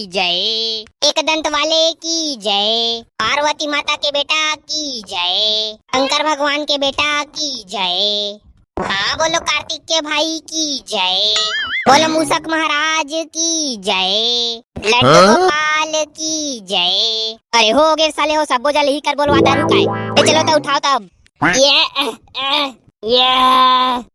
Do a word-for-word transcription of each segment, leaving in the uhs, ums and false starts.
जय, एक दंत वाले की जय, पार्वती माता के बेटा की जय, शंकर भगवान के बेटा की जय। हाँ, बोलो कार्तिक के भाई की जय, बोलो मूसक महाराज की जय, लड्डू हाँ? गोपाल की जय। अरे हो गे साले हो, सबो जन इही कर बोलवा दारू काय। ए चलो त उठाव तब। ये, अ, अ, ये।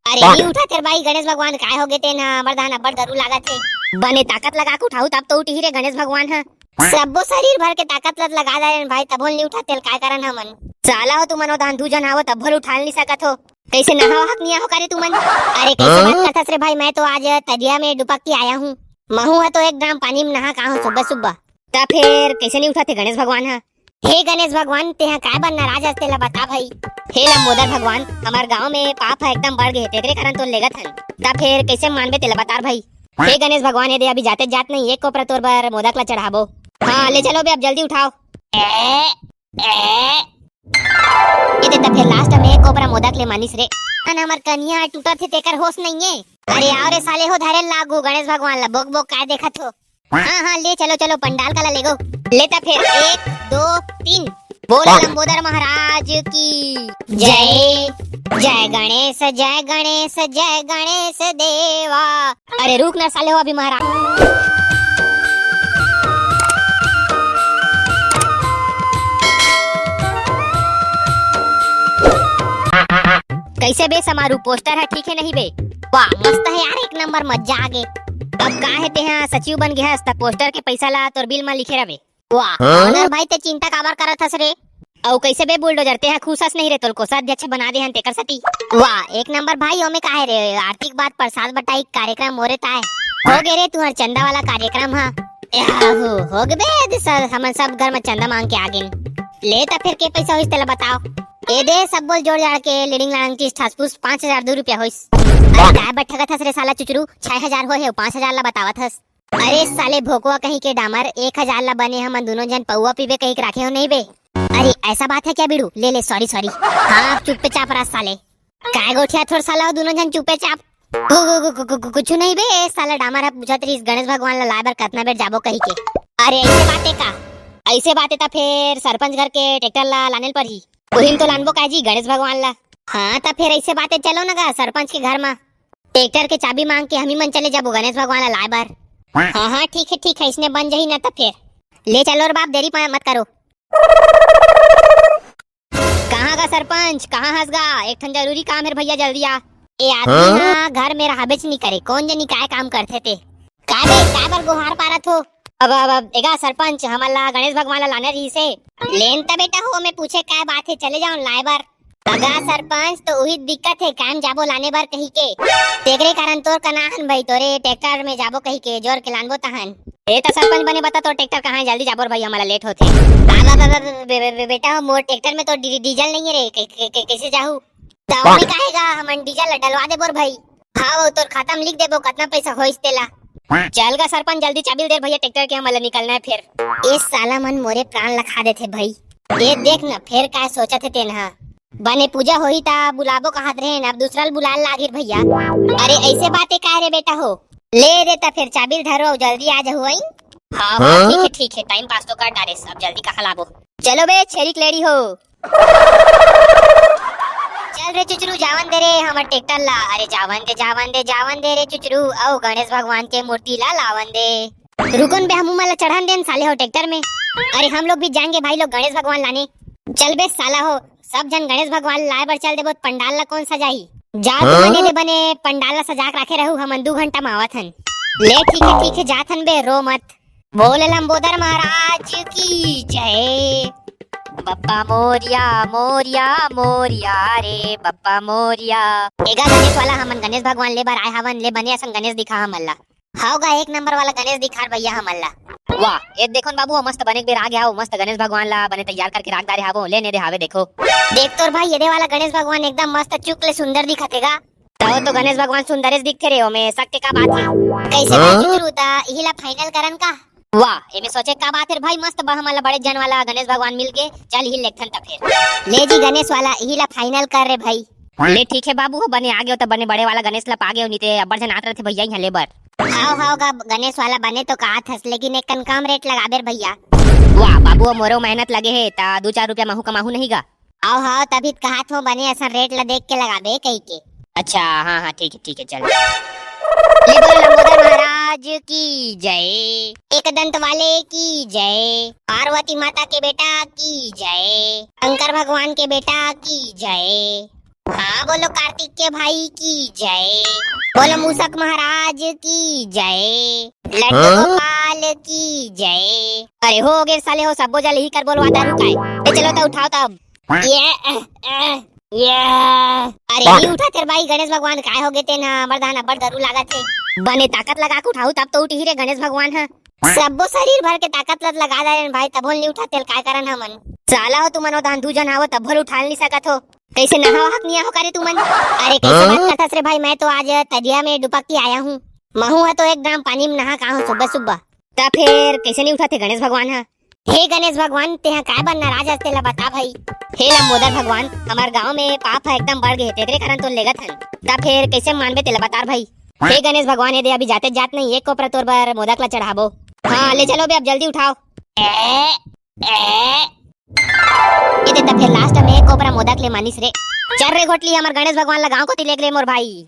अरे नहीं उठा तेरे भाई, गणेश भगवान काय हो गे तेन, अब्बड़ दान अब्बड़ गरू लागत हे। बने ताकत लगा के उठाऊ तब तो उठी रे गणेश भगवान ह। सब्बो शरीर भर के ताकत लगा दे भाई, तभो नहीं उठा तेल काय करन हमन। साला हो तुमन ओ दान दू जन आवो तभो उठा नहीं सकत हो। कैसे नहावा हक निया हो करे तुमन? अरे कैसे बात करथस रे भाई, मैं तो आज तरिया में डुबक के आया हूँ। महू ह तो एक ड्राम पानी में नहा का हूँ सुबह सुबह। त फेर कैसे नहीं उठा थे गणेश भगवान ह? हे गणेश भगवान, तेहा काय बर नाराज हस, तेला बता भई। हे लंबोदर भगवान, हमर गांव में पाप ह एकदम बढ़ गे हे, तेकरे कारण तोर लेगत हन। त फेर कइसे मानबे तेला बता भई। हे गणेश भगवान, ये दे अभी जाते जात नहीं एक कोपरा तोर बर मोदक ला चढ़ाबो। हाँ, ले चलो बे, अब जल्दी उठाओ। ए, ए। ये दे त फेर लास्ट में एक कोपरा मोदक ले मानिस रे। अन हमर कनिया टूटत हे तेकर होश नहीं है। अरे आओ रे साले हो, धरे लागू गणेश भगवान ला, बोक बोक काय देखत हो? हाँ, हाँ, ले चलो, चलो, पंडाल काला लेगो। ले त फेर एक, दो, तीन। बोल लंबोदर महाराज की जय। जय गणेश, जय गणेश, जय गणेश देवा। अरे रुक ना साले हो, अभी महाराज। कैसे बे समारू, पोस्टर ह ठीक हे नहीं बे? वाह, मस्त हे यार, एक नंबर, मजा आ गे। अब का हे, तेहा सचिव बन गे हस, त पोस्टर के पैसा ला तोर बिल म लिखे रहे। वाह, हाँ? ऑनर भाई, ते चिंता काबर करत हस रे? अउ कैसे बे बुलडोजर, तेहा खुश हस नहीं रे, तोल कोषाध्यक्ष बना दे हन तेकर सती। वाह, एक नंबर भाई, ओमे का हे रे, आर्थिक बात प्रसाद बटाई कार्यक्रम मोरे ताय। हो गे रे तुहर चंदा वाला कार्यक्रम ह। ए, आहो, हो गे बे, दे सर, हमन सब घर म चंदा मांग के आ गेन। ले त फेर के पैसा होइस तेला बताओ। ए दे, सब बोल जोड़ जाड़ के लीडिंग लांग चीज ठासपूस पाँच हजार दो रुपया होइस। अरे काय बठगत हस रे साला चुचरू, छह हजार होए हे, पाँच हजार ला बतावत हस। अरे साले भोकवा कहीं के डामर, एक हजार ला बने हमन दोनों जन पौवा पीबे कहीं के राखे हो नहीं बे? अरे ऐसा बात है क्या बीड़ू? ले ले, सॉरी सॉरी। हाँ, अब चुप्पे चाप रह साले। काय गोठिया थोर साला हो दोनों जन चुप्पे चाप। कु-, कु-, कु-, कु-, कु-, कुछ नहीं बे, साला डामर ह पूछत रहिस गणेश भगवान ला लाए बर कतना बेर जाबो कही के। अरे ऐसे बात हे का? ऐसे बात हे त फेर सरपंच घर के ट्रैक्टर ला लाने ल परही। ओहिम तो लानबो का जी गणेश भगवान ला। हाँ त फेर ऐसे बात हे, चलो न गा सरपंच के घर मा। ट्रैक्टर के चाबी मांग के हमी मन चले जाबो गणेश भगवान ला लाए बर। हाँ, हाँ, ठीक हे, ठीक हे, इसने बन जही न त फेर। ले चलो रे बाप, देरी प-, मत करो। कहाँ गा सरपंच, कहाँ हस गा? एक ठन जरूरी काम हे रे भैया, जल्दी आ। ए आदमी हाँ? ह घर में रहबेच नी करे, कौन जनी काय काम करथे ते। का बे, काय बर गोहार पारत हो? अब, अब, अब, एगा सरपंच, हमन ला गणेश भगवान ला लाने रहिस हे। लेन त बेटा हो, मैं पूछे काय बात हे, चले जाओ लाए बर। अगा सरपंच, तो उही दिक्कत हे, काम जाबो लाने बर कही के। तेकरे कारण तोर कना हन भाई, तोरे ट्रैक्टर में जाबो कही के, जोर के लानबो तहन। ए त सरपंच बने बता, तोर ट्रैक्टर कहाँ हे? जल्दी जाबो रे भाई, हमला लेट होथे। आ, बा, बा, बा, बे-, बे-, बे-, बेटा हो, मोर ट्रैक्टर में तो डी-, डीजल नहीं हे रे, कै-, कै-, कै-, कैसे जाहू? त ओमे काहे गा, हमन डीजल ला डलवा देबो रे भाई। हाँ, वो तोर खाता में लिख देबो, कतना पैसा होइस तेला। चल गा सरपंच, जल्दी चाबी दे रे भैया ट्रैक्टर के, हमला निकलना हे फेर। ए साला मन मोरे प्राण ला खा देथे भाई। ए देख न, फेर काय सोचत हे तेन ह। बने पूजा होही त बुलाबो कहत रहेन, अब दूसरा ल बुलाए लागही भैया। अरे ऐसे बात हे काय रे बेटा हो? ले रे त फेर चाबी ल धरो, जल्दी आ जाहू, आई। हाँ, हाँ, ठीक हे, ठीक हे, टाइम पास तो कर डारेस, अब जल्दी कहाँ लाबो? चलो बे छेरी के लेड़ी हो। चल रे चुचरू, जावन दे रे हमर ट्रैक्टर ला। अरे जावन दे, जावन दे, जावन दे रे चुचरू, अउ गणेश भगवान के मूर्ति ला लावन दे। रुकन बे, हमू मन ला चढ़न देन साले हो ट्रैक्टर में। अरे हम लोग भी जाएंगे भाई लोग गणेश भगवान लाने। चल बे साला हो, सब झन गणेश भगवान लाए बर चल देबो, त पंडाल ला कौन सजाही? जा हाँ? तुमन एदे बने पंडाल ला सजा के राखे रहू, हमन दू घंटा में आवत हन। ले ठीक हे, ठीक हे, जात हन बे, रो मत। बोल लंबोदर महाराज की जय। बप्पा मोरिया, मोरिया, मोरिया रे बप्पा मोरिया। एगा गणेश वाला, हमन गणेश भगवान ले बर आए हवन, ले बने असन गणेश दिखा हमन ला। हव गा, एक नंबर वाला गणेश दिखा रे भैया हमन ला। वाह, ए देखो न बाबू, मस्त बने के बेर आ गे हव, मस्त गणेश भगवान ला बने तैयार करके राख डारे हवो, ले ने दे हावे देखो। देख तोर भाई, एदे वाला गणेश भगवान एकदम मस्त चुक ले सुंदर दिखत हे गा। तव तो गणेश भगवान सुंदरेच दिखथे रे, ओमे शक के का बात हे? कैसे हाँ? बात हे गुरु, त इही ला final करन का? वाह, एमे सोचे का बात हे रे भाई, मस्त बा, हमन ला बड़े जन वाला गणेश भगवान मिल गे, चल इही लेथन त फेर। ले जी गणेश वाला, इही ला final कर रे भाई। ले ठीक हे बाबू हो, बने आ गेव त बने बड़े वाला गणेश ला पा गेव, नी ते अब्बड़ झन आत रथे भैया इहाँ ले बर। हाव हाव गा गणेश वाला, बने तो कहात हस, लेकिन एक कन कम रेट लगाबे रे भैया। वाह बाबू, मोरो मेहनत लगे हे, त दू चार रुपया महू कमाहू नहीं गा। हाव हाव, तभी त कहात हों, बने असन रेट ला देख के लगाबे कहिके। अच्छा, हाँ हाँ, ठीक है ठीक है, चल। ले बोलो लंबोदर महाराज की जय, एक दंत वाले की जय, पार्वती माता के बेटा की जय, शंकर भगवान के बेटा की जय। हाँ बोलो कार्तिक के भाई की जय, बोलो मूसक महाराज की जय, लड्डू हाँ? गोपाल की जय। अरे हो गे साले हो, सबो जन इही कर बोलवा दारू काय। ए चलो त उठाव तब। ये, अ, अ, ये। अरे नहीं उठाथे रे भाई, गणेश भगवान काय हो गे तेन ह, अब्बड़ दान अब्बड़ दारू लागत हे। बने ताकत लगा के उठाहू तब तो उठही रे गणेश भगवान ह। सबो शरीर भर के ताकत लत लगा दे भाई, तभो नहीं उठाथे, काय करन हमन। साला हो तुमन ओ दान दू जन हावो तभो उठा नहीं सकत हो। कैसे नहावा हक नहीं आहो करे तुमन? अरे कैसे बात करथस रे भाई, मैं तो आज तरिया में डुबक के आया हूँ। महू ह तो एक ड्राम पानी में नहा का हूँ सुबह सुबह। त फेर कैसे नहीं उठाथे गणेश भगवान ह? हे गणेश भगवान, तेहा काय बर नाराज हस तेला बता भाई। हे लंबोदर भगवान, हमार गांव में पाप ह एकदम बढ़ गे हे, तेकरे कारण तोर लेगत हन। त फेर कैसे मानबे तेला बता रे भाई। हे गणेश भगवान, ये दे अभी जाते जात नहीं एक कोपरा तोर बर मोदक ला चढ़ाबो। हाँ ले चलो बे, अब जल्दी उठाओ। ए, ए। ये दे त फेर लास्ट में एक कोपरा मोदक ले मानिस रे। चल रे घोटली, हमार गणेश भगवान ला गांव कोती लेग रे मोर भाई।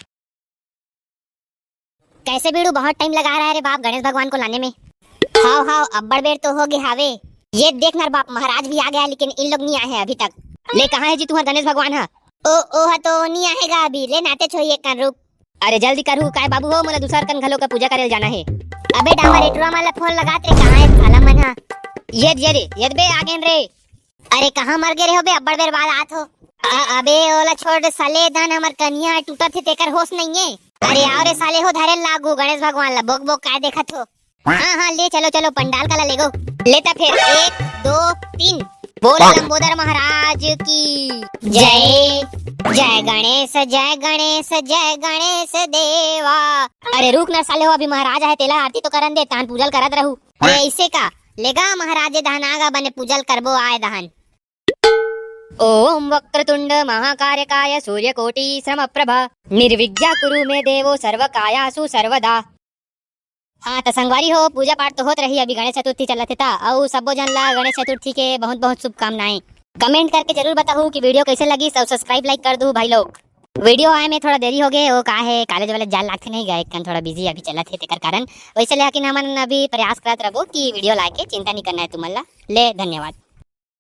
कैसे बीड़ू, बहुत टाइम लगा रहा है रे बाप गणेश भगवान को लाने में। हाव हाव, अब्बड़ बेर तो हो गए हावे। ये देख ना रे बाप, महाराज भी आ गया लेकिन इन लोग नहीं आए हैं अभी तक। ले कहाँ है जी तुम्हारा गणेश भगवान है? ओ ओ हा तो नहीं आएगा अभी, ले नाते छोई एक कन रुक। अरे जल्दी करहू काय बाबू हो, मोला दूसर कन घलो का पूजा करे जाना है। अबे डामर एटुरा मन ला फोन लगात रे, कहाँ है साला मन हा? ये ये रे, ये बे आ गेन रे। अरे कहाँ मर गे रे हो बे, अब्बड़ बेर बाद आत हो। अ-, अबे ओला छोड़ साले, धन हमर कनिया टूटत हे तेकर होश नहीं है। अरे आओ रे साले हो, धरे लागू गणेश भगवान ला, बोक बोक काय देखत हो। हाँ हाँ ले चलो चलो, पंडाल काला लेगो। ले त फेर एक दो तीन। बोल लंबोदर महाराज की जय। जय गणेश जय गणेश जय गणेश देवा। अरे रुक ना साले हो, अभी महाराज आहे तेला आरती तो करन दे, तान पूजल करत रहू। अरे ऐसे का? लेगा महाराज दहन आगा, बने पूजल करबो आय दहन। ओम वक्रतुंड महाकार्यकाय सूर्यकोटि समप्रभ निर्विघ्न कुरु मे देवो सर्वकायासु सर्वदा। हाँ त संगवारी हो, पूजा पाठ तो होत रही, अभी गणेश चतुर्थी चलत हे त, अउ सब्बो जन ला गणेश चतुर्थी के बहुत बहुत शुभकामनाएं। कमेंट करके जरूर बताहू कि वीडियो कैसे लगी, सब सब्सक्राइब लाइक कर दू भाई लोग। वीडियो आए में थोड़ा देरी हो गए, वो का है कॉलेज वाले जाल लागथे नहीं गए, एक कन थोड़ा बिजी अभी चलत हे तेकर कारण। वैसे लेकिन हमन अभी प्रयास करत रहबो कि वीडियो लाके, चिंता नहीं करना है तुमन ला। ले धन्यवाद।